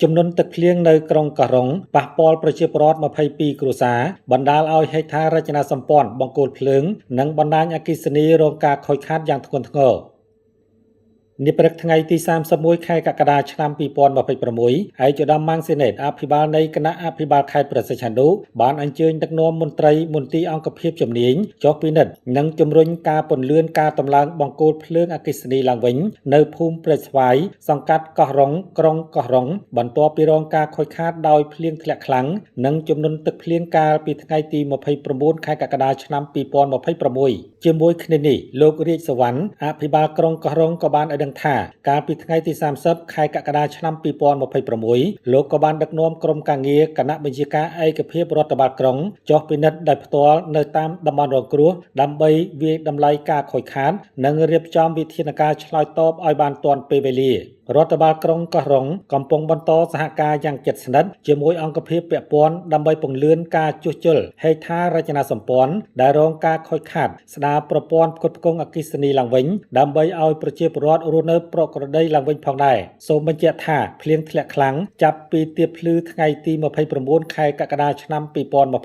ជំនន់ទឹកភ្លៀងនៅក្រុងកោះរ៉ុងប៉ះពាល់ប្រជាពលរដ្ឋ22គ្រួសារបណ្ដាលឲ្យហេដ្ឋារចនាសម្ព័ន្ធបង្គោលភ្លើងនិងបណ្ដាញអគ្គិសនីរងការខូចខាតយ៉ាងធ្ងន់ធ្ងរ។ នាព្រឹកថ្ងៃទី31ខែកក្កដាឆ្នាំ2026ឯកឧត្តមម៉ាំងស៊ីណេតអភិបាលនៃគណៈអភិបាលខេត្តព្រះសីហនុបានអញ្ជើញដឹកនាំមន្ត្រីមន្ទីរអង្គភាពជំនាញចុះពិនិត្យនិងជំរុញការពន្លឿនការតម្លើងបង្គោលភ្លើងអគ្គិសនីឡើងវិញនៅភូមិព្រែកស្វាយសង្កាត់កោះរ៉ុងក្រុងកោះរ៉ុងបន្ទាប់ពីរងការខូចខាតដោយភ្លៀងធ្លាក់ខ្លាំងនិងជំនន់ទឹកភ្លៀងកាលពីថ្ងៃទី29ខែកក្កដាឆ្នាំ2026ជាមួយគ្នានេះលោករាជសវណ្ណអភិបាលក្រុងកោះរ៉ុងក៏បានឲ្យដឹងថាកាលពីថ្ងៃទី30ខែកក្កដាឆ្នាំ2026លោកក៏បានដឹកនាំក្រុមការងារគណៈបញ្ជាការឯកភាពរដ្ឋបាលក្រុងចុះពិនិត្យដោយផ្ទាល់នៅតាមតំបន់រងគ្រោះដើម្បីវាយតម្លៃការខូចខាតនិងរៀបចំវិធានការឆ្លើយតបឲ្យបានទាន់ពេលវេលា។ រដ្ឋបាលក្រុងកោះរ៉ុងកំពុងបន្តសហការយ៉ាងជិតស្និទ្ធជាមួយអង្គភាពពាក់ព័ន្ធដើម្បីពន្លឿនការជួសជុលហេដ្ឋារចនាសម្ព័ន្ធដែលរងការខូចខាតស្ដារប្រព័ន្ធផ្គត់ផ្គង់អគ្គិសនីឡើងវិញដើម្បីឲ្យប្រជាពលរដ្ឋរស់នៅប្រក្រតីឡើងវិញផងដែរ។ សូមបញ្ជាក់ថាភ្លៀងធ្លាក់ខ្លាំងចាប់ពីទៀបភ្លឺថ្ងៃទី29ខែកក្កដាឆ្នាំ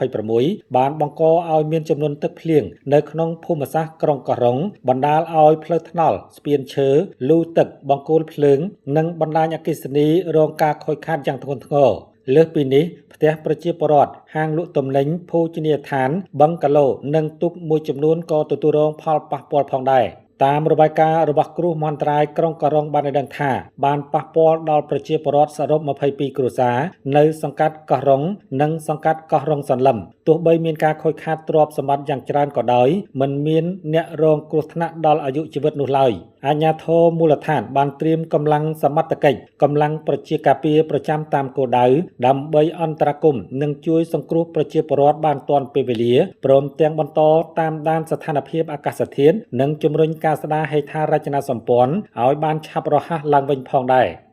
2026បានបង្កឲ្យមានចំនួនទឹកភ្លៀងនៅក្នុងភូមិសាស្ត្រក្រុងកោះរ៉ុងបណ្ដាលឲ្យផ្លូវថ្នល់ស្ពានឈើលូទឹកបង្គោលភ្លើងនិងបណ្ដាញអគ្គិសនីរងការខូចខាតយ៉ាងធ្ងន់ធ្ងរ។ លើសពីនេះផ្ទះប្រជាពលរដ្ឋហាងលក់ទំនិញភោជនីយដ្ឋានបឹងកាឡូនិងទូកមួយចំនួនក៏ទទួលរងផលប៉ះពាល់ផងដែរ។ តាមរបាយការណ៍របស់គ្រោះមហន្តរាយក្រុងកោះរ៉ុងបានឲ្យដឹងថាបានប៉ះពាល់ដល់ប្រជាពលរដ្ឋសរុប22គ្រួសារនៅសង្កាត់កោះរ៉ុងនិងសង្កាត់កោះរ៉ុងសន្លឹមទោះបីមានការខូចខាតទ្រព្យសម្បត្តិយ៉ាងច្រើនក៏ដោយមិនមានអ្នករងគ្រោះថ្នាក់ដល់អាយុជីវិតនោះឡើយ។ អាជ្ញាធរមូលដ្ឋានបានត្រៀមកម្លាំងសមត្ថកិច្ចកម្លាំងប្រជាការពារប្រចាំតាមគោលដៅដើម្បីអន្តរាគមន៍និងជួយសង្គ្រោះប្រជាពលរដ្ឋបានទាន់ពេលវេលាព្រមទាំងបន្តតាមដានស្ថានភាពអាកាសធាតុនិងជំរុញការស្ដារហេដ្ឋារចនាសម្ព័ន្ធឲ្យបានឆាប់រហ័សឡើងវិញផងដែរ។